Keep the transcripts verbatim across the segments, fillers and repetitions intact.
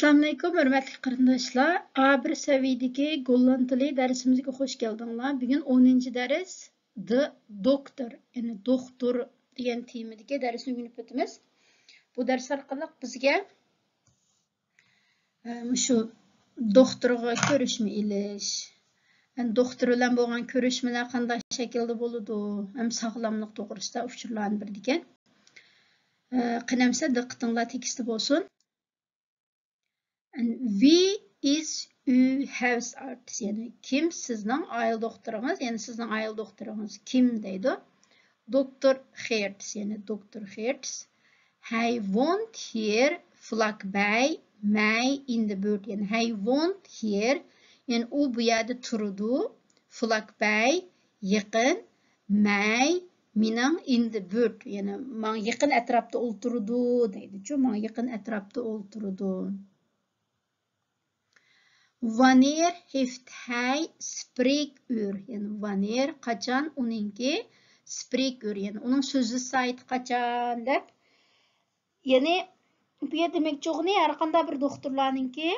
ئەسسالامۇئەلەيكۇم، ھۆرمەتلىك قېرىنداشلار. ئا بىر سەۋىيەدىكى گوللاند تىلى دەرسىمىزگە خوش كەلدىڭلار. بۈگۈن ئونىنچى دەرس، دە دوكتور، يەنى دوختۇر دېگەن تېمىدىكى دەرسنى ئۆگىنىپ ئۆتىمىز. بۇ دەرس ئارقىلىق بىزگە، ئە، مۇشۇ دوختۇرغا كۆرۈشمە ئېلىش، يەنى دوختۇر بىلەن بولغان كۆرۈشمىلەر قانداق شەكىلدە بولىدۇ، ھەم ساغلاملىق توغرىسىدا ئۇچۇرلارنى بېرىدىكەن. ئە، قېنى ئەمىسە دىققىتىڭلار تېكىستتە بولسۇن. And wie ist Ihr Hausarzt? يەنى كىم سىزنىڭ ئائىلە دوختۇرىڭىز؟ يەنى سىزنىڭ ئائىلە دوختۇرىڭىز كىم دەيدۇ. دوكتور Hertz، يەنى دوكتور Hertz. Hij wohnt hier vlakbij mij in de buurt. يەنى he wohnt hier، يەنى ئۇ بۇ يەردە تۇرىدۇ. Vlakbij، يېقىن. Mij، مېنىڭ، in de buurt، يەنى ماڭا يېقىن ئەتراپتا ئولتۇرىدۇ دەيدىچۇ، ماڭا يېقىن ئەتراپتا ئولتۇرىدۇ. Wanneer heeft hij spreekuur؟ يەنى wanneer، قاچان ئۇنىڭكى، spreekuur، يەنى ئۇنىڭ سۆزلىشىش سائىتى قاچان دەپ. يەنى بۇ يەردە دېمەكچى بولغىنى ھەر قانداق بىر دوختۇرلارنىڭكى،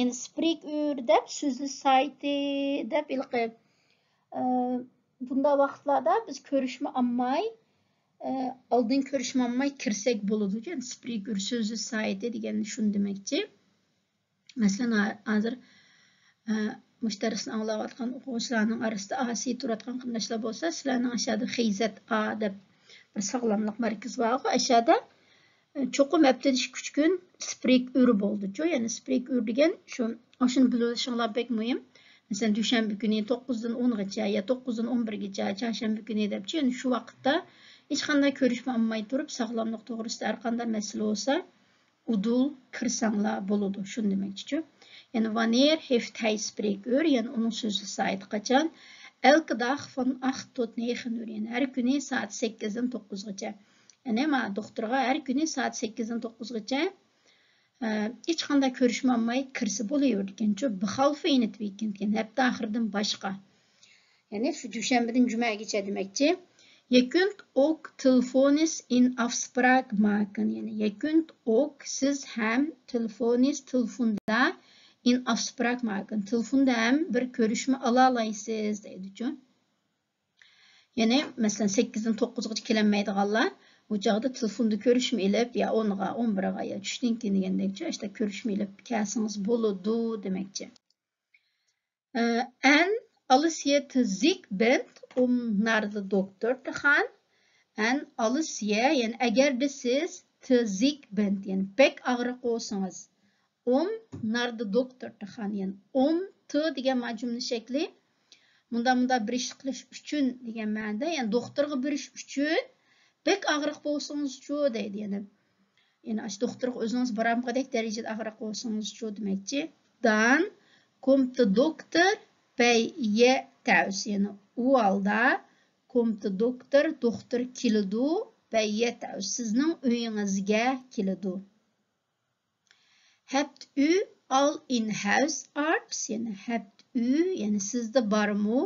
يەنى spreekuur دەپ سۆزلىشىش سائىتى دەپ ھېلىقى، ئە، بۇنداق ۋاقىتلاردا بىز كۆرۈشمە ئالماي، ئە، ئالدىن كۆرۈشمە ئالماي كىرسەك بولىدۇ. يەنى spreekuur سۆزلىشىش سائىتى دېگەن شۇنى دېمەكچى. مەسىلەن، ھا-، ھازىر، ئە، مۇشۇ دەرسنى ئاڭلاۋاتقان ئوقۇغۇچىلارنىڭ ئارىسىدا ئاسىيدا تۇرۇۋاتقان قېرىنداشلار بولسا، سىلەرنىڭ ئاشۇ يەردە خېي زەت ئا دەپ بىر ساغلاملىق مەركىزى بارغۇ، ئاشۇ يەردە، ئە، چوقۇم ھەپتىدە ئىككى، ئۈچ كۈن spreekuur بولىدۇچۇ. يەنى spreekuur دېگەن شۇ، ئاشۇنى بىلىۋېلىشىڭلار بەك مۇھىم. مەسىلەن، دۈشەنبە كۈنى توققۇزدىن ئونغىچە يا توققۇزدىن ئون بىرگىچە، چارشەنبە كۈنى دەپچۇ. يەنى شۇ ۋاقىتتا ھېچقانداق كۆرۈشمە ئالماي تۇرۇپ، ساغلاملىق توغرىسىدا ھەر قانداق مەسىلە بولسا، ئۇدۇل كىرسەڭلار بولىدۇ، شۇنى دېمەكچىچۇ. يەنى wanneer heeft hij spreekuur، يەنى ئۇنىڭ سۆزلىشىش سائىتى قاچان؟ Elke dag van acht tot negen uur، يەنى ھەر كۈنى سائەت سەككىزدىن توققۇزغىچە. يەنى ما دوختۇرغا ھەر كۈنى سائەت سەككىزدىن توققۇزغىچە، ئە، ھېچقانداق كۆرۈشمە ئالماي كىرسە بولۇۋېرىدىكەنچۇ، behalve in het weekend، يەنى ھەپتە ئاخىرىدىن باشقا. يەنى شۇ دۈشەنبىدىن جۈمەگىچە دېمەكچى. Ge kunt ook telefonisch een afspraak maken. يەنى ge kunt ook، سىز ھەم، telefonisch، تېلېفوندا، een afspraak maken، تېلېفوندا ھەم بىر كۆرۈشمە ئالالايسىز دەيدىچۇ. يەنى مەسىلەن، سەككىزدىن توققۇزغىچە كېلەلمەيدىغانلار ئۇ چاغدا تېلېفوندا كۆرۈشمە ئېلىپ، يا ئونغا، ئون بىرگە، يا چۈشتىن كېيىن دېگەندەكچۇ، ئاشتا كۆرۈشمە ئېلىپ كەلسىڭىز بولىدۇ دېمەكچى. ئە، ئەن ئالىس يە تىزىك بەند ئوم ناردا دوكتور تىخان. ئەن ئالىس يە، يەنى ئەگەردە سىز تىزىك بەند، يەنى بەك ئاغرىق بولسىڭىز، ئوم ناردا دوكتور تىخان، يەنى ئوم تى دېگەن ما جۈملە شەكلى. مۇندا، مۇندا بىر ئىش قىلىش ئۈچۈن دېگەن مەنىدە، يەنى دوختۇرغا بېرىش ئۈچۈن بەك ئاغرىق بولسىڭىزچۇ دەيدۇ، يەنى. يەنى ئاشۇ دوختۇرغا ئۆزىڭىز بارالمىغۇدەك دەرىجىدە ئاغرىق بولسىڭىزچۇ دېمەكچى. Dan komt de dokter bij je thuis. يەنى ئۇ ھالدا komt de dokter، دوختۇر كېلىدۇ، bij je thuis، سىزنىڭ ئۆيىڭىزگە كېلىدۇ. Hebt u al een huisarts؟ يەنى hebt u، يەنى سىزدە بارمۇ؟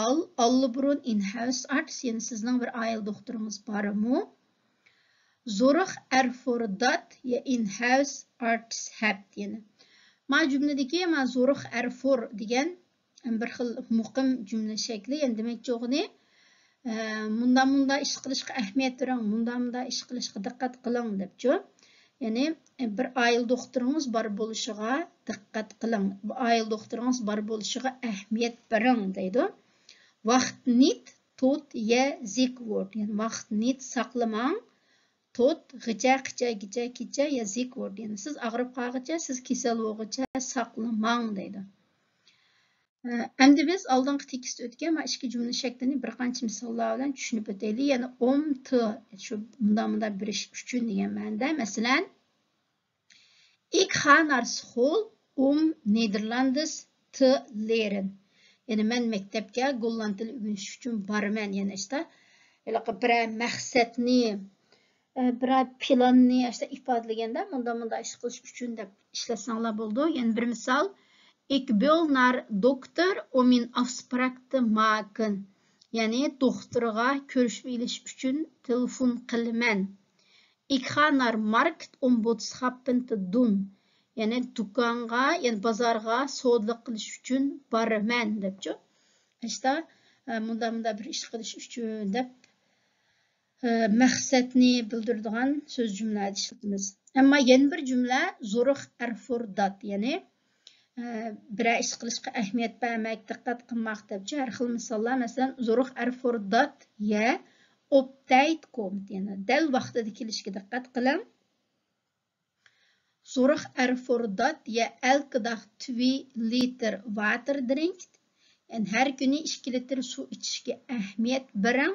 Al، ئاللىبۇرۇن، een huisarts، يەنى سىزنىڭ بىر ئائىلە دوختۇرىڭىز بارمۇ؟ Zorg ervoor dat je een huisarts hebt، يەنى ما جۈملىدىكى ما zorg ervoor دېگەن بىر خىل مۇقىم جۈملە شەكلى، يەنى دېمەكچى بولغىنى، ئە، مۇنداق، مۇنداق ئىش قىلىشقا ئەھمىيەت بېرىڭ، مۇنداق، مۇنداق ئىش قىلىشقا دىققەت قىلىڭ دەپچۇ. يەنى، ئە، بىر ئائىلە دوختۇرىڭىز بار بولۇشىغا دىققەت قىلىڭ، بۇ ئائىلە دوختۇرىڭىز بار بولۇشىغا ئەھمىيەت بېرىڭ دەيدۇ. Wacht niet tot je ziek wordt، يەنى wacht niet ساقلىماڭ، tot غىچە، قىچە، گىچە، كىچە، je ziek wordt، يەنى سىز ئاغرىپ قالغىچە، سىز كېسەل بولغۇچە ساقلىماڭ دەيدۇ. ئە، ئەمدى بىز ئالدىنقى تېكىستتە ئۆتكەن مانا ئىككى جۈملە شەكلىنى بىر قانچە مىساللار بىلەن چۈشىنىپ ئۆتەيلى. يەنى ئوم تى، شۇ مۇنداق، مۇنداق بېرىش ئۈچۈن دېگەن مەنىدە. مەسىلەن، Ik ga naar school om Nederlands te leren. يەنى مەن مەكتەپكە گوللاند تىلى ئۆگىنىش ئۈچۈن بارىمەن. يەنى ئىشتا ھېلىقى بىرەر مەقسەتنى، ئە، بىرەر پىلاننى ئاشتا ئىپادىلىگەندە، مۇنداق، مۇنداق ئىش قىلىش ئۈچۈن دەپ ئىشلەتسەڭلار بولىدۇ. يەنە بىر مىسال، Ik bel naar dokter om een afspraak te maken. يەنى دوختۇرغا كۆرۈشۈپ ئېلىش ئۈچۈن تېلېفون قىلىمەن. Ik ga naar markt om boodschappen te doen. يەنى دۇكانغا، يەنى بازارغا سودىلىق قىلىش ئۈچۈن بارىمەن دەپچۇ. ئىشتا، ئە، مۇندا، مۇندا بىر ئىش قىلىش ئۈچۈن دەپ، ئە، مەقسەتنى بىلدۈرىدىغان سۆز جۈملىلەردە ئىشلىتىمىز. ئەمما يەنە بىر جۈملە زورۇق ئەرفوردات، يەنى، ئە، بىرەر ئىش قىلىشقا ئەھمىيەت بەرمەك، دىققەت قىلماق دەپچۇ. ھەر خىل مىساللار، مەسىلەن، زورۇق ئەرفوردات يە ئوپتەيت كومت، يەنى دەل ۋاقتىدا كېلىشكە دىققەت قىلىڭ. Zorg ervoor dat je elke dag twee liter water drinkt. يەنى ھەر كۈنى ئىككى لىتىر سۇ ئىچىشكە ئەھمىيەت بېرىڭ.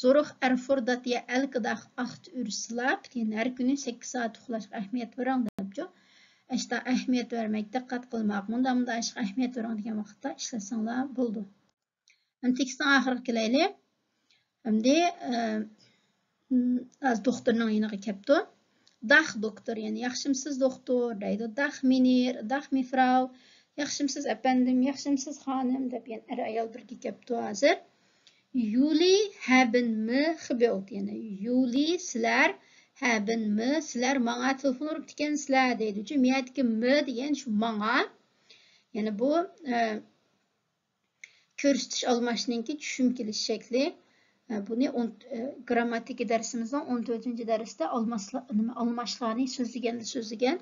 Zorg ervoor dat je elke dag acht uur slaapt. يەنى ھەر كۈنى سەككىز سائەت ئۇخلاشقا ئەھمىيەت بېرىڭ دەپچۇ. ئىشتا ئەھمىيەت بەرمەك، دىققەت قىلماق، مۇنداق مۇنداق ئىشقا ئەھمىيەت بېرىڭ دېگەن ۋاقىتتا ئىشلەتسەڭلار بولىدۇ. ئەمدى تېكىستنىڭ ئاخىرىغا كېلەيلى. ئەمدى، ئە، ھازىر دوختۇرنىڭ يېنىغا كەپتۇ. داخ دوختۇر، يەنى ياخشىمسىز دوختۇر دەيدۇ. داخ مېنېر، داخ مېفراو، ياخشىمسىز ئەپەندىم، ياخشىمسىز خانىم دەپ يەنە ئەر ئايال بىرگە كەپتۇ ھازىر. يۇلى ھەبىن مې خبېلت، يەنى يۇلى سىلەر، ھەبىن مې سىلەر ماڭا تېلېفون ئۇرۇپتىكەنسىلەر دەيدۇ. چۈنكى مېيەدىكى مې دېگەن شۇ ماڭا. يەنى بۇ، ئە، كۆرسىتىش ئالماشنىڭكى چۈشۈم كېلىش شەكلى. بۇنى ئون، گىرامماتىكا دەرسىمىزنىڭ ئون تۆتىنچى دەرستە ئالماشلارنى سۆزلىگەندە سۆزلىگەن.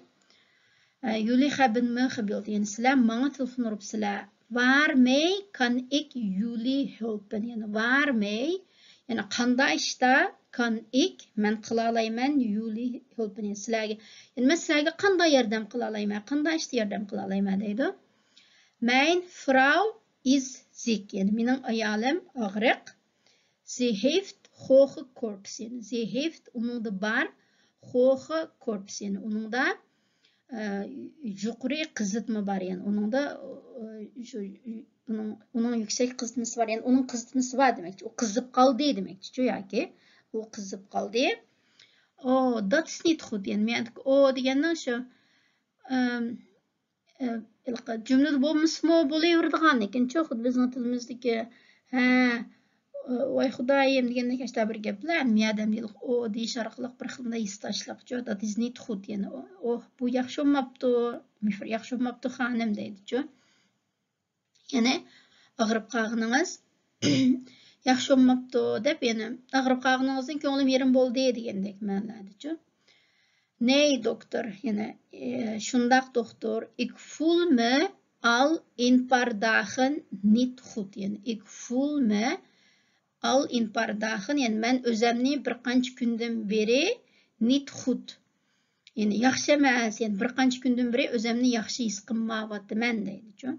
يۇلى خەبىن مې خبېلت، يەنى سىلەر ماڭا تېلېفون ئۇرۇپسىلەر. ۋار مەي كان ئىك يۇلى ھېلپىن، يەنى ۋار مەي، يەنى قاندا ئىشتا كان ئىك، مەن قىلالايمەن، يۇلى ھېلپىن، يەنى سىلەرگە، يەنى مەن سىلەرگە قاندا ياردەم قىلالايمەن، قاندا ئىشتا ياردەم قىلالايمەن دەيدۇ. Mijn vrouw is ziek، يەنى مېنىڭ ئايالىم ئاغرىق. Sie heeft hoge koorts، يەنى sie heeft ئۇنىڭدا بار، hoge koorts، يەنى ئۇنىڭدا، ئە، يۇقىرى قىزىتما بار، يەنى ئۇنىڭدا، ئە، شۇ، ئۇنىڭ، ئۇنىڭ يۈكسەك قىزىتمىسى بار، يەنى ئۇنىڭ قىزىتمىسى بار دېمەكچى، ئۇ قىزىپ قالدى دېمەكچىچۇ، ياكى ئۇ قىزىپ قالدى. ئو، داتسنىت خۇد، يەنى مەندىكى ئو دېگەننىڭ شۇ، ئەم، ئە، ھېلىقى جۈملىدە بولمىسىمۇ بولۇۋېرىدىغان، لېكىنچۇ خۇددى بىزنىڭ تىلىمىزدىكى، ھە، ۋاي خۇدايىم دېگەندەك ئاشتا بىر گەپلەر، مەيەدە ئەمدى ھېلىقى ئو دېيىش ئارقىلىق بىر خىل مۇنداق ھېسداشلىقچۇ، داتسنىت خۇد، يەنى ئو، ئوھ، بۇ ياخشى بولماپتۇ، مىفر ياخشى بولماپتۇ خانىم دەيدىچۇ. يەنى ئاغرىپ قالغىنىڭىز ياخشى بولماپتۇ دەپ، يەنى ئاغرىپ قالغىنىڭىزدىن كۆڭلۈم يېرىم بولدى دېگەندەك مەنىلەردىچۇ. نەي دوختۇر، يەنى، ئە، شۇنداق دوختۇر، ئىك فۇل مې ئال ئىنپارداخىن نىت خۇت، يەنى ئىك فۇل مې ئال ئىنپارداخىن، يەنى مەن ئۆزەمنى بىر قانچە كۈندىن بېرى نىت خۇت، يەنى ياخشى ئەمەس، يەنى بىر قانچە كۈندىن بېرى ئۆزەمنى ياخشى ھېس قىلمايۋاتىمەن دەيدىچۇ.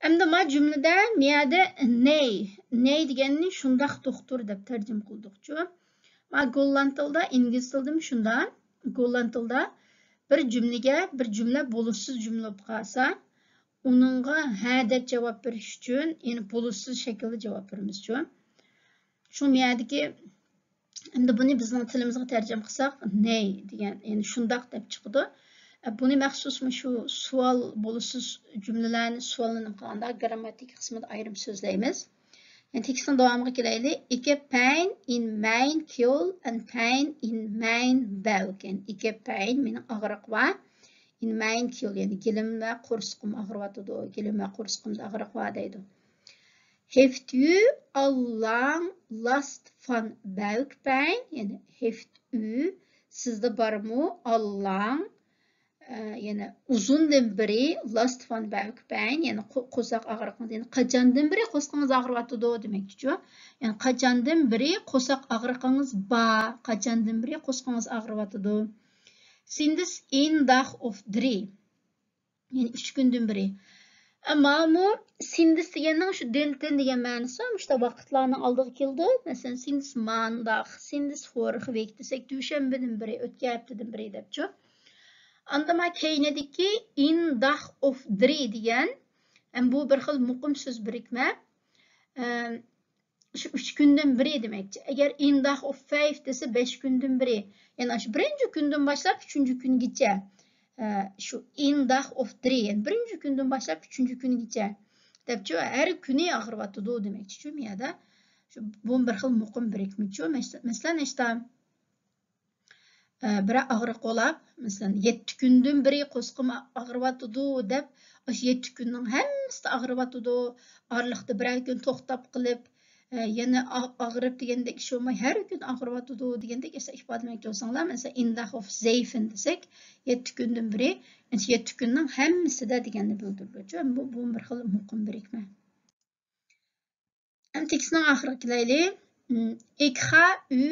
ئەمدى ما جۈملىدە مىيەدە نەي، نەي دېگەننى شۇنداق دوختۇر دەپ تەرجىمە قىلدۇقچۇ. ما گوللاند تىلدا، ئىنگلىز تىلدىمۇ شۇنداق. گوللاند تىلدا بىر جۈملىگە بىر جۈملە بولۇشسىز جۈملە بولۇپ قالسا، ئۇنىڭغا ھە دەپ جاۋاب بېرىش ئۈچۈن، يەنى بولۇشسىز شەكىلدە جاۋاب بېرىمىزچۇ. شۇ مىيەدىكى ئەمدى بۇنى بىزنىڭ تىلىمىزغا تەرجىمە قىلساق، نەي دېگەن، يەنى شۇنداق دەپ چىقىدۇ. ئە، بۇنى مەخسۇس مۇشۇ سوئال بولۇشسىز جۈملىلەرنى سوئالنى قىلغاندا گىرامماتىكا قىسمىدا ئايرىم سۆزلەيمىز. يەنى تېكىستنىڭ داۋامىغا كېلەيلى. Ik heb pijn in mijn keel en pijn in mijn buik. يەنى ik heb pijn، مېنىڭ ئاغرىق بار. In mijn keel، يەنى گېلىم ۋە قورسىقىم ئاغرىۋاتىدۇ. گېلىم ۋە قورسىقىمدا ئاغرىق بار دەيدۇ. Heeft u al lang last van buikpijn؟ يەنى، heeft u، سىزدە بارمۇ، al lang، ئە، يەنى ئۇزۇندىن بېرى، last van buikpijn، يەنى قو-، قورساق ئاغرىقىڭىز، يەنى قاچاندىن بېرى قورسىقىڭىز ئاغرىۋاتىدۇ دېمەكچىچۇ. يەنى قاچاندىن بېرى قورساق ئاغرىقىڭىز بار، قاچاندىن بېرى قورسىقىڭىز ئاغرىۋاتىدۇ. Sinds een dag of drie. يەنى ئۈچ كۈندىن بېرى. ئەمما مۇ سىندىس دېگەننىڭ شۇ دىلتىن دېگەن مەنىسى مۇشۇنداق ۋاقىتلارنىڭ ئالدىغا كېلىدۇ. مەسىلەن، سىندىس مانداغ، سىندىس فورخ ۋېك دېسەك، دۈشەنبىدىن بېرى، ئۆتكەن ھەپتىدىن بېرى دەپچۇ. ئاندىن ما كەينىدىكى ئىن داخ ئوف درى دېگەن، ھەم بۇ بىر خىل مۇقىم سۆز بىرىكمە. ئەم، شۇ ئۈچ كۈندىن بىرى دېمەكچى. ئەگەر ئىن داخ ئوف فەيف دېسە، بەش كۈندىن بىرى. يەنى شۇ بىرىنچى كۈندىن باشلاپ ئۈچىنچى كۈنگىچە. ئە، شۇ ئىن داخ ئوف درى، يەنى بىرىنچى كۈندىن باشلاپ ئۈچىنچى كۈنگىچە دەپچۇ، ھەر كۈنى ئاغرىۋاتىدۇ دېمەكچىچۇ مۇ يەردە. شۇ، بۇ بىر خىل مۇقىم بىرىكمىچۇ. مەس-، مەسىلەن، ئىشتا، ئە، بىرەر ئاغرىق بولاپ، مەسىلەن، يەتتە كۈندىن بېرى قورسىقىم ئاغرىۋاتىدۇ دەپ، ئاشۇ يەتتە كۈننىڭ ھەممىسىدە ئاغرىۋاتىدۇ، ئارىلىقتا بىرەر كۈن توختاپ قېلىپ، ئە، يەنە ئا-، ئاغرىپ دېگەندەك ئىش بولماي، ھەر كۈن ئاغرىۋاتىدۇ دېگەندەك ئىپادىلىمەكچى بولساڭلار، مەسىلەن، in the hoofdzeven دېسەك، يەتتە كۈندىن بېرى، يەتتە كۈننىڭ ھەممىسىدە دېگەننى بىلدۈرىدۇ. بۇ، بۇ بىر خىل مۇقىم بىرىكمە. ئەمدى تېكىستنىڭ ئاخىرىغا كېلەيلى. ئىم، Ik ga u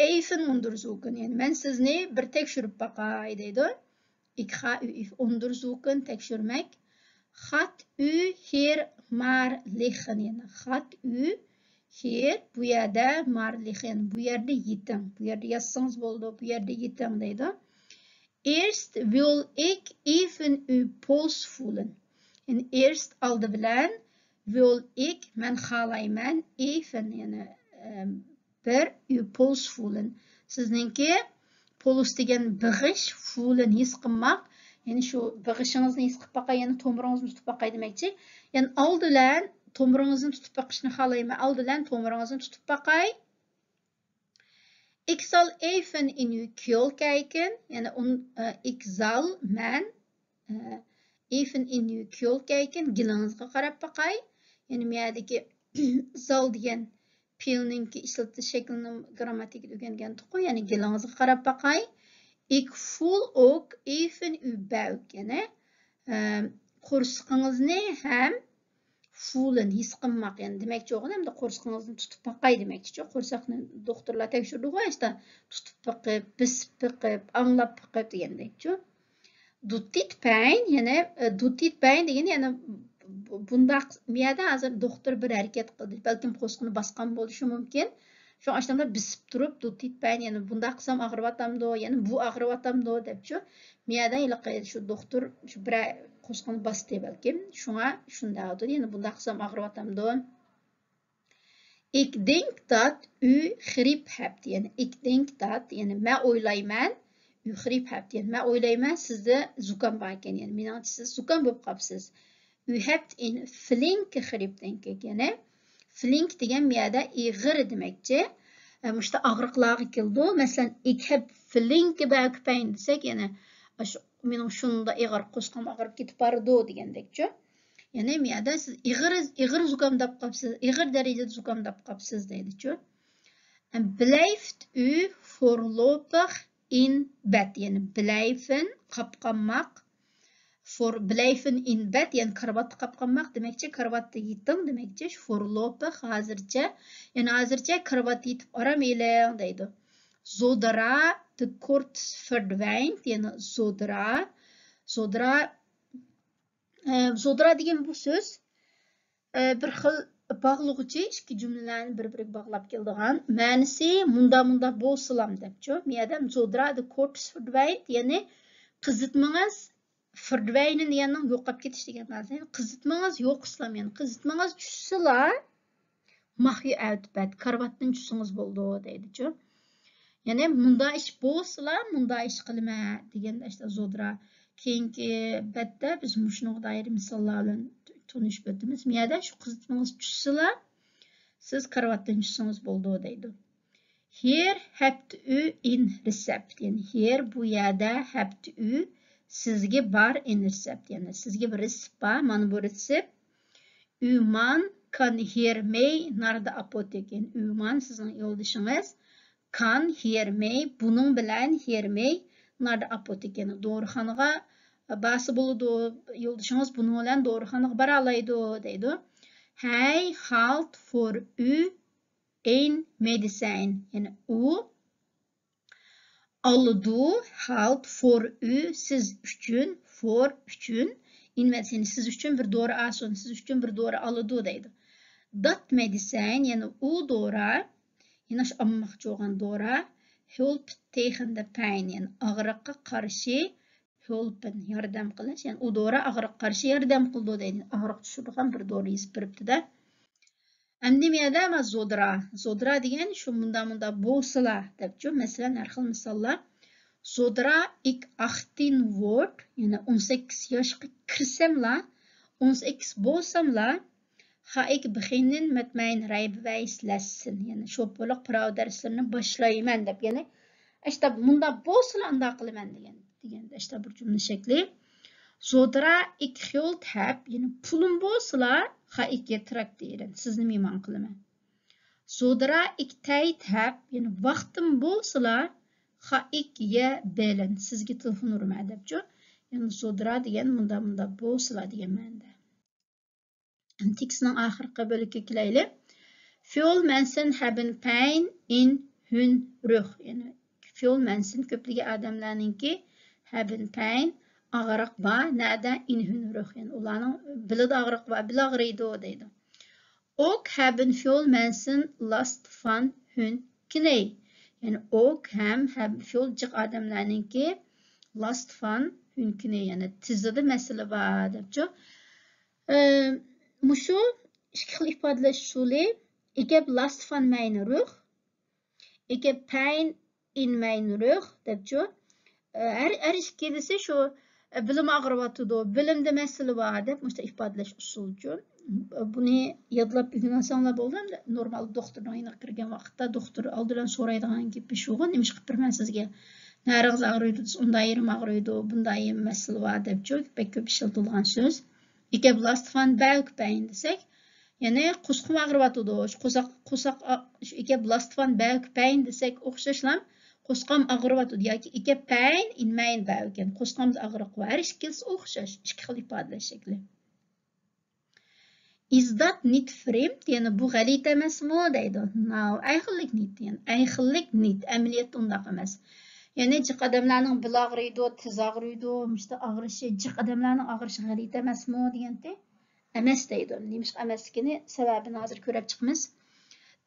even onderzoeken. يەنى مەن سىزنى بىر تەكشۈرۈپ باقاي دەيدۇ. Ik ga u even onderzoeken، تەكشۈرمەك. Gaat u hier maar liggen. يەنى gaat u hier، بۇ يەردە maar liggen، بۇ يەردە يېتىڭ. بۇ يەردە ياتسىڭىز بولىدۇ، بۇ يەردە يېتىڭ دەيدۇ. Eerst wil ik even uw pols voelen. يەنى eerst، ئالدى بىلەن، wil ik، مەن خالايمەن، even، يەنى، ئەم، بىر، uw pols voelen. سىزنىڭكى pols دېگەن بېغىش، voelen ھېس قىلماق. يەنى شۇ بېغىشىڭىزنى ھېس قىلىپ باقاي، يەنى تومۇرىڭىزنى تۇتۇپ باقاي دېمەكچى. يەنى ئالدى بىلەن تومۇرىڭىزنى تۇتۇپ بېقىشنى خالايمەن. ئالدى بىلەن تومۇرىڭىزنى تۇتۇپ باقاي. Ik zal even in uw keel kijken. يەنى ئۇن-، ئە، ik zal، مەن، ئە، even in uw keel kijken، گېلىڭىزغا قاراپ باقاي. يەنى مۇ يەردىكى zal دېگەن پېئىلنىڭكى ئىشلىتىش شەكلىنىڭ گىرامماتىكىدا ئۆگەنگەنتۇققۇ. يەنى گېلىڭىزغا قاراپ باقاي. Ik voel ook even uw buik. يەنى، ئە، قورسىقىڭىزنى ھەم voelen، ھېس قىلماق، يەنى دېمەكچى بولغىنى، ئەمدى قورسىقىڭىزنى تۇتۇپ باقاي دېمەكچىچۇ. قورساقنى دوختۇرلار تەكشۈرىدىغۇ ئاشتا، تۇتۇپ بېقىپ، بېسىپ بېقىپ، ئاڭلاپ بېقىپ دېگەندەكچۇ. Doet dit pijn، يەنى، ئە، doet dit pijn دېگەن، يەنى بۇ-، بۇنداق، مۇ يەردە ھازىر دوختۇر بىر ھەرىكەت قىلدى، بەلكىم قورسىقىنى باسقان بولۇشى مۇمكىن. شۇڭا ئاشۇنداق بېسىپ تۇرۇپ، doet dit pijn، يەنى بۇنداق قىلسام ئاغرىۋاتامدۇ، يەنى بۇ ئاغرىۋاتامدۇ دەپچۇ. مۇ يەردە ھېلىقى شۇ دوختۇر شۇ بىرەر قورسىقىنى باستى بەلكىم. شۇڭا شۇنداق دېدى، يەنى بۇنداق قىلسام ئاغرىۋاتامدۇ. Ik denk dat u griep hebt. يەنى ik denk dat، يەنى مەن ئويلايمەن، u griep hebt، يەنى مەن ئويلايمەن، سىزدە زۇكام بار ئىكەن. يەنى مېنىڭچە سىز زۇكام بولۇپ قاپسىز. U hebt een flinke griep, denk ik. يەنى flink دېگەن بۇ يەردە ئېغىر دېمەكچى. ئە، مۇشۇنداق ئاغرىقلارغا كېلىدۇ. مەسىلەن، ik heb flinke buikpijn دېسەك، يەنى، ئاشۇ مېنىڭ شۇنداق ئېغىر قورسىقىم ئاغرىپ كېتىپ بارىدۇ دېگەندەكچۇ. يەنى بۇ يەردە سىز ئېغىر، ئېغىر زۇكامداپ قاپسىز، ئېغىر دەرىجىدە زۇكامداپ قاپسىز دەيدىچۇ. Blijft u voorlopig in bed؟ يەنى blijven، قاپقالماق. Voor، blijven in bed، يەنى كارىۋاتتا قاپقالماق دېمەكچى، كارىۋاتتا يېتىڭ دېمەكچى. Voorlopig، ھازىرچە، يەنى ھازىرچە كارىۋاتتا يېتىپ ئارام ئېلىڭ دەيدۇ. Zodra de koorts verdwijnt، يەنى zodra، zodra، ئە، zodra دېگەن بۇ سۆز، ئە، بىر خىل باغلىغۇچى، ئىككى جۈملىلەرنى بىر-بىرىگە باغلاپ كېلىدىغان. مەنىسى مۇندا-مۇندا بولسىلام دەپچۇ. مۇ يەردە zodra de koorts verdwijnt، يەنى قىزىتمىڭىز، verdwijnen دېگەننىڭ يوقاپ كېتىش دېگەن مەنىسى. يەنى قىزىتمىڭىز يوقىسىلام، يەنى قىزىتمىڭىز چۈشسىلا، mag u uit bed، كارىۋاتتىن چۈشسىڭىز بولىدۇ دەيدىچۇ. يەنى مۇنداق ئىش بولسىلا، مۇنداق ئىش قىلىمەن دېگەندە ئاشتا zodra. كېيىنكى بەتتە بىز مۇشۇنىڭغا دائىر مىساللار بىلەن تونۇشۇپ ئۆتىمىز. مۇ يەردە شۇ قىزىتمىڭىز چۈشسىلا، سىز كارىۋاتتىن چۈشسىڭىز بولىدۇ دەيدۇ. Hier hebt u een recept. يەنى hier، بۇ يەردە، hebt u، سىزگە بار، een recept. يەنى سىزگە بىر رېتسېپ بار، مانا بۇ رېتسېپ. Uw man kan hiermee naar de apotheek. يەنى uw man، سىزنىڭ يولدىشىڭىز، kan hiermee، بۇنىڭ بىلەن، hiermee naar de apotheek، يەنى دورىخانىغا بارسا بولىدۇ، يولدىشىڭىز بۇنىڭ بىلەن دورىخانىغا بارالايدۇ دەيدۇ. Hij haalt voor u een medicijn. يەنى ئۇ ئالىدۇ، haalt voor u، سىز ئۈچۈن، voor ئۈچۈن. Een medicijn، سىز ئۈچۈن بىر دورا ئالسۇن، سىز ئۈچۈن بىر دورا ئالىدۇ دەيدۇ. Dat medicijn، يەنى ئۇ دورا، يەنى شۇ ئالماقچى بولغان دورا، helpt tegen de pijn، يەنى ئاغرىققا قارشى، helpen، ياردەم قىلىش. يەنى ئۇ دورا ئاغرىققا قارشى ياردەم قىلىدۇ دەيدۇ. ئاغرىق چۈشۈرىدىغان بىر دورا يېزىپ بېرىپتۇ-دە. ئەمدى مۇ يەردە مانا zodra. Zodra دېگەن شۇ مۇنداق مۇنداق بولسىلا دەپچۇ. مەسىلەن، ھەر خىل مىساللار. Zodra ik achttien word، يەنى ئون سەككىز ياشقا كىرسەملا، ئون سەككىز بولساملا، ga ik beginnen met mijn rijbewijslessen. يەنى شوپۇرلۇق پىراۋا دەرسلىرىنى باشلايمەن دەپ. يەنى ئەشتا مۇنداق بولسىلا ئۇنداق قىلىمەن دېگەن، دېگەندە ئەشتا بىر جۈملە شەكلى. Soda ich Geld häb، يەنى پۇلۇم بولسىلا، ha ich Traktieren، سىزنى مېھمان قىلىمەن. Soda ich Zeit häb، يەنى ۋاقتىم بولسىلا، ha ich Sie bellen، سىزگە تېلېفون ئۇرىمەن دەپچۇ. يەنى soda دېگەن مۇنداق، مۇنداق بولسىلا دېگەن مەنىدە. تېكىستنىڭ ئاخىرقى بۆلىكىگە كېلەيلى. Viele Menschen haben Pein im Hühnerauge. يەنى viele Menschen، كۆپلىگەن ئادەملەرنىڭكى، haben Pein، ئاغرىق بار. نەدە؟ Im Hühnerauge. يەنى ئۇلارنىڭ بېلىدە ئاغرىق بار، بېلى ئاغرىيدۇ دەيدۇ. Auch haben viele Menschen Last von Hunnenknie. يەنى auch ھەم، ھەم viele جىق ئادەملەرنىڭكى Last von Hunnenknie، يەنى تىزىدا مەسىلە بار دەپچۇ. ئى، مۇشۇ ئىككى خىل ئىپادىلەش ئۇسۇلى، Ich habe Last von meinem Rücken، Ich habe Pein im Rücken دەپچۇ. ئى، ھەر، ھەر ئىككىلىسى شۇ، ئى، بېلىم ئاغرىۋاتىدۇ، بېلىمدە مەسىلە بار دەپ مۇشۇنداق ئىپادىلەش ئۇسۇلىچۇ. بۇنى يادلاپ ئۆگىنەلسەڭلار بولدى. نورمال دوختۇرنىڭ يېنىغا كىرگەن ۋاقىتتا دوختۇر ئالدى بىلەن سورايدىغان گېپى شۇغۇ، نېمە ئىش قىلىپ بېرىمەن سىزگە؟ نەرىڭىز ئاغرىيدۇ دېسە، ئۇنداق يېرىم ئاغرىيدۇ، بۇنداق يېرىم مەسىلە بار دەپچۇ. بەك كۆپ ئىشلىتىلىدىغان سۆز. Ich habe Last von Bauchpein دېسەك، يەنى قورسىقىم ئاغرىۋاتىدۇ. شۇ قورساق، قورساق، ئا-، شۇ Ich habe Last von Bauchpein دېسەك ئوخشاشلا، قورسىقىم ئاغرىۋاتىدۇ ياكى Ich habe Pein in meinem Bauch، قورسىقىمدا ئاغرىق بار. ھەر ئىككىلىسى ئوخشاش، ئىككى خىل ئىپادىلەش شەكلى. Ist das nicht fremd؟ يەنى بۇ غەلىتە ئەمەسمۇ دەيدۇ. Nein, eigentlich nicht. يەنى eigentlich nicht، ئەمەلىيەتتە ئۇنداق ئەمەس. يەنى جىق ئادەملەرنىڭ بېلى ئاغرىيدۇ، تىزى ئاغرىيدۇ، مۇشۇنداق ئاغرىشى جىق ئادەملەرنىڭ ئاغرىشى غەلىتە ئەمەسمۇ دېگەنتى. ئەمەس دەيدۇ. نېمىشقا ئەمەسلىكىنى، سەۋەبىنى ھازىر كۆرۈپ چىقىمىز.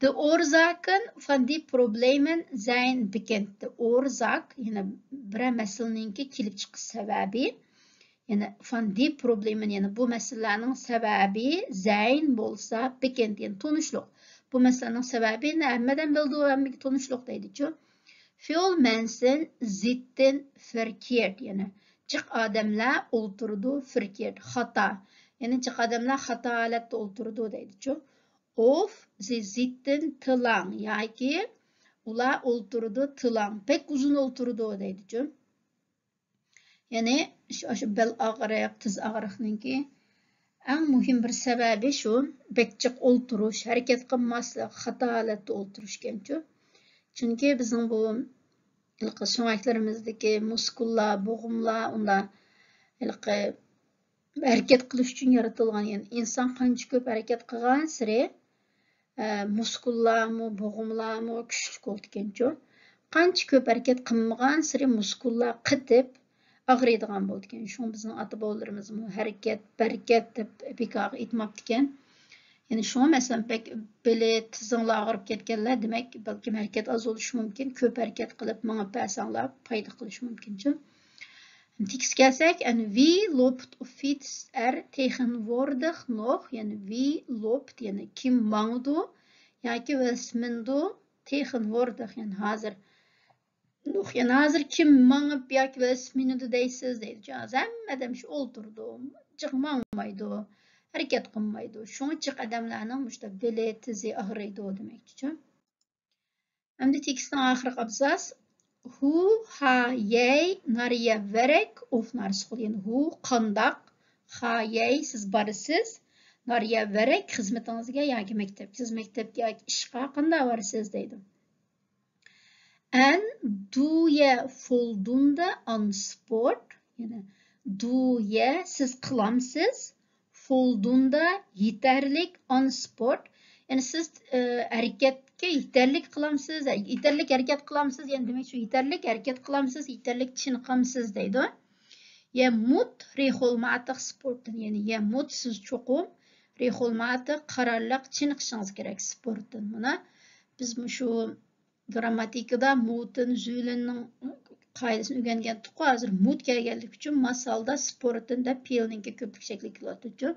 Die Ursachen von den Problemen sind bekannt. Die Ursache، يەنى بىرەر مەسىلىنىڭكى كېلىپ چىقىش سەۋەبى. يەنى von den Problemen، يەنى بۇ مەسىلىلەرنىڭ سەۋەبى، sind بولسا، bekannt، يەنى تونۇشلۇق. بۇ مەسىلىنىڭ سەۋەبىنى ھەممە ئادەم بىلىدۇ، ھەممىگە تونۇشلۇق دەيدىچۇ. Viele Menschen sitzen verkehrt، يەنى جىق ئادەملەر ئولتۇرىدۇ، verkehrt، خاتا. يەنى جىق ئادەملەر خاتا ھالەتتە ئولتۇرىدۇ دەيدىچۇ. Oder sie sitzen zu lang، ياكى ئۇلار ئولتۇرىدۇ zu lang، بەك ئۇزۇن ئولتۇرىدۇ دەيدىچۇ. يەنى شۇ، شۇ بەل ئاغرىق، تىز ئاغرىقنىڭكى ئەڭ مۇھىم بىر سەۋەبى شۇ، بەك جىق ئولتۇرۇش، ھەرىكەت قىلماسلىق، خاتا ھالەتتە ئولتۇرۇش ئىكەنچۇ. چۈنكى بىزنىڭ بۇ ھېلىقى سۆڭەكلىرىمىزدىكى مۇسكۇللار، بوغۇملار، ئۇندا ھېلىقى ھەرىكەت قىلىش ئۈچۈن يارىتىلغان. يەنى ئىنسان قانچە كۆپ ھەرىكەت قىلغانسېرى، ئە، مۇسكۇللارمۇ، بوغۇملارمۇ كۈچلۈك بولىدىكەنچۇ. قانچە كۆپ ھەرىكەت قىلمىغانسېرى مۇسكۇللار قېتىپ ئاغرىيدىغان بولىدىكەن. شۇڭا بىزنىڭ ئاتا-بوۋىلىرىمىزمۇ ھەرىكەت، بەرىكەت دەپ بىكارغا ئېيتماپتىكەن. يەنى شۇڭا، مەسىلەن، بەك بېلى، تىزىڭلار ئاغرىپ كەتكەنلەر، دېمەك، بەلكىم ھەرىكەت ئاز بولۇشى مۇمكىن. كۆپ ھەرىكەت قىلىپ مېڭىپ بەرسەڭلار پايدا قىلىشى مۇمكىنچۇ. تېكىستكە كەلسەك، and wie lebt und fährt er tegenwoordig noch، يەنى wie lebt، يەنى كىم ماڭىدۇ ياكى ۋەسمىنىدۇ، tegenwoordig، يەنى ھازىر. Noch، يەنى ھازىر كىم ماڭىپ ياكى ۋەسمىنىدۇ دەيسىز دەيدۇ. ھازىر ھەممە ئادەم شۇ ئولتۇرىدۇ، جىق ماڭمايدۇ، ھەرىكەت قىلمايدۇ. شۇڭا جىق ئادەملەرنىڭ مۇشۇنداق بېلى، تىزى ئاغرىيدۇ دېمەكچىچۇ. ئەمدى تېكىستنىڭ ئاخىرقى ئابزاس. Hoe ga jij naar je werk of naar school؟ يەنى who، قانداق، ga jij، سىز بارىسىز، naar je werk، خىزمىتىڭىزگە ياكى مەكتەپكە، سىز مەكتەپكە ياكى ئىشقا قانداق بارىسىز دەيدۇ. En doe je voldoende aan sport؟ يەنى doe je، سىز قىلامسىز، voldoende، يېتەرلىك، aan sport. يەنى سىز، ئى، ھەرىكەتكە يېتەرلىك قىلامسىز، يېتەرلىك ھەرىكەت قىلامسىز، يەنى دېمەك شۇ يېتەرلىك ھەرىكەت قىلامسىز، يېتەرلىك چېنىقامسىز دەيدۇ. Je moet regelmatig sporten، يەنى je moet، سىز چوقۇم، regelmatig، قارارلىق چېنىقىشىڭىز كېرەك، sporten. مانا بىز مۇشۇ گرامماتىكىدا مۇتىن، زۈلىننىڭ قائىدىسىنى ئۆگەنگەنتۇققۇ، ھازىر مۇت كەلگەنلىكى ئۈچۈن ماس ھالدا سپورتىن دەپ پېئىلنىڭكى كۆپلۈك شەكلى كېلىۋاتىدۇ.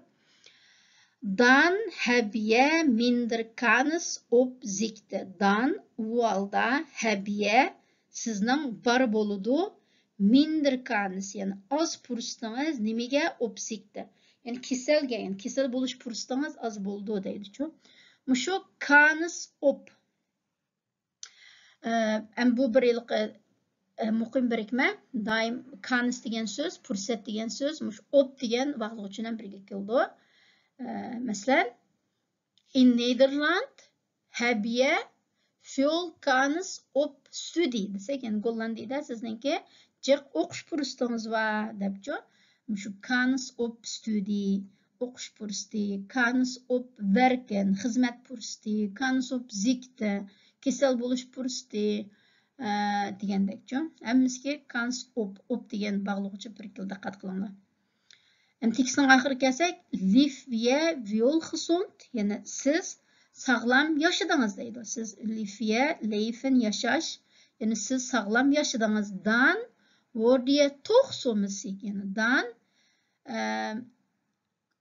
Dann habt ihr minder Kans op ziekte. Dann، ئۇ ھالدا، habt ihr، سىزنىڭ بار بولىدۇ، minder Kans، يەنى ئاز پۇرسىتىڭىز نېمىگە؟ Op ziekte. يەنى كېسەلگە، يەنى كېسەل بولۇش پۇرسىتىڭىز ئاز بولىدۇ دەيدىچۇ. مۇشۇ Kans op ئەمما بۇ بىر ھېلىقى ئە، مۇقىم بىرىكمە، دائىم كانس دېگەن سۆز، پۇرسەت دېگەن سۆز، مۇشۇ ئوپ دېگەن باغلىغۇچ بىلەن بىرگە كېلىدۇ. ئە، مەسىلەن، In Nederland heb je veel kans op studie دېسەك، يەنى گوللاندىيەدە سىزنىڭكى جىق ئوقۇش پۇرسىتىڭىز بار دەپچۇ. مۇشۇ كانس ئوپ ستۇدىي، ئوقۇش پۇرسىتى، كانس ئوپ ۋەركەن، خىزمەت پۇرسىتى، كانس ئوپ زىكتە، كېسەل بولۇش پۇرسىتى، ئە، دېگەندەكچۇ. ھەممىسىگە كانس ئوپ، ئوپ دېگەن باغلىغۇچ بىرگە كېلىدۇ، دىققەت قىلىڭلار. ئەمدى تېكىستنىڭ ئاخىرىغا كەلسەك، لېف ۋە ۋىئول خىسونت، يەنى سىز ساغلام ياشىدىڭىز دەيدۇ. سىز لېف ۋە لېيفىن ياشاش، يەنى سىز ساغلام ياشىدىڭىز. دان ۋوردىيە توخ سومىسىك، يەنى دان، ئە،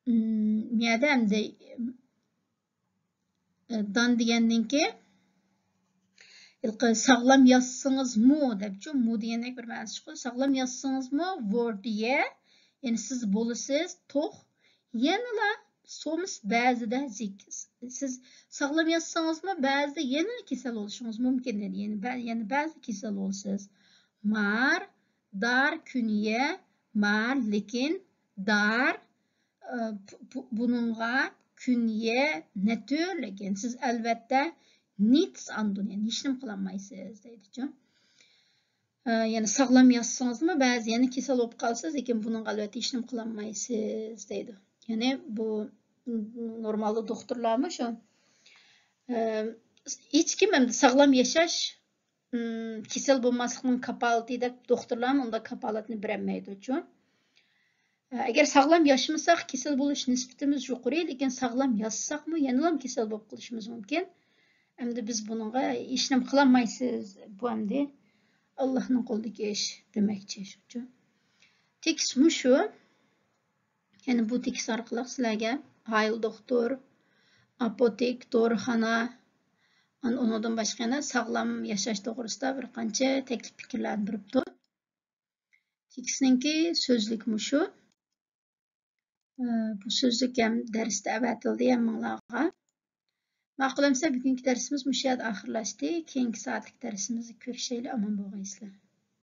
م، مۇ يەردە ئەمدى، ئە، دان دېگەننىڭكى، ھېلىقى ساغلام ياتسىڭىزمۇ دەپچۇ، مۇ دېگەندەك بىر مەنىسى چىقىدۇ. ساغلام ياتسىڭىزمۇ، ۋوردىيە، يەنى سىز بولىسىز، توخ، يەنىلا سومىس بەزىدە زىك. سىز ساغلام ياتسىڭىزمۇ، بەزىدە يەنىلا كېسەل بولۇشىڭىز مۇمكىن دېدى. يەنى بە-، يەنە بەزىدە كېسەل بولىسىز. مار، دار، كۈنىيە، مار، لېكىن، دار، ئە، بۇ-، بۇ-، بۇنىڭغا كۈنىيە نەتۈرلىك، يەنى سىز ئەلۋەتتە نىتس ئاندۇن، يەنى ھېچنېمە قىلالمايسىز دەيدىچۇ. ئە، يەنى ساغلام ياتسىڭىزمۇ، بەزى يەنە كېسەل بولۇپ قالىسىز، لېكىن بۇنىڭغا ئەلۋەتتە ھېچنېمە قىلالمايسىز دەيدۇ. يەنى بۇ نورمالدا دوختۇرلارمۇ شۇ، ئە، ھېچكىم ئەمدى ساغلام ياشاش، ئىم، كېسەل بولماسلىقنىڭ كاپالىتى دەپ دوختۇرلارمۇ ئۇنداق كاپالەتنى بېرەلمەيدۇچۇ. ئەگەر ساغلام ياشىمىساق، كېسەل بولۇش نىسبىتىمىز يۇقىرى، لېكىن ساغلام ياشىساقمۇ يەنىلا كېسەل بولۇپ قېلىشىمىز مۇمكىن. ئەمدى بىز بۇنىڭغا ھېچنېمە قىلالمايسىز، بۇ ئەمدى ئاللاھنىڭ قولىدىكى ئىش دېمەكچى شۇچۇ. تېكىست مۇشۇ. يەنى بۇ تېكىست ئارقىلىق سىلەرگە ئائىلە دوختۇر، ئاپوتېك، دورىخانا، ئان-، ئۇنىڭدىن باشقا يەنە ساغلام ياشاش توغرىسىدا بىر قانچە تەكلىپ پىكىرلەرنى بېرىپتۇ. تېكىستنىڭكى سۆزلۈك مۇشۇ. ئە، بۇ سۆزلۈك ھەم دەرستە ئەۋەتىلدى ھەممىڭلارغا. ماقۇل ئەمسە، بۈگۈنكى دەرسىمىز مۇشۇ يەردە ئاخىرلاشتى. كېيىنكى سائەتلىك دەرسىمىزدە كۆرۈشەيلى. ئامان بولغايسىلەر.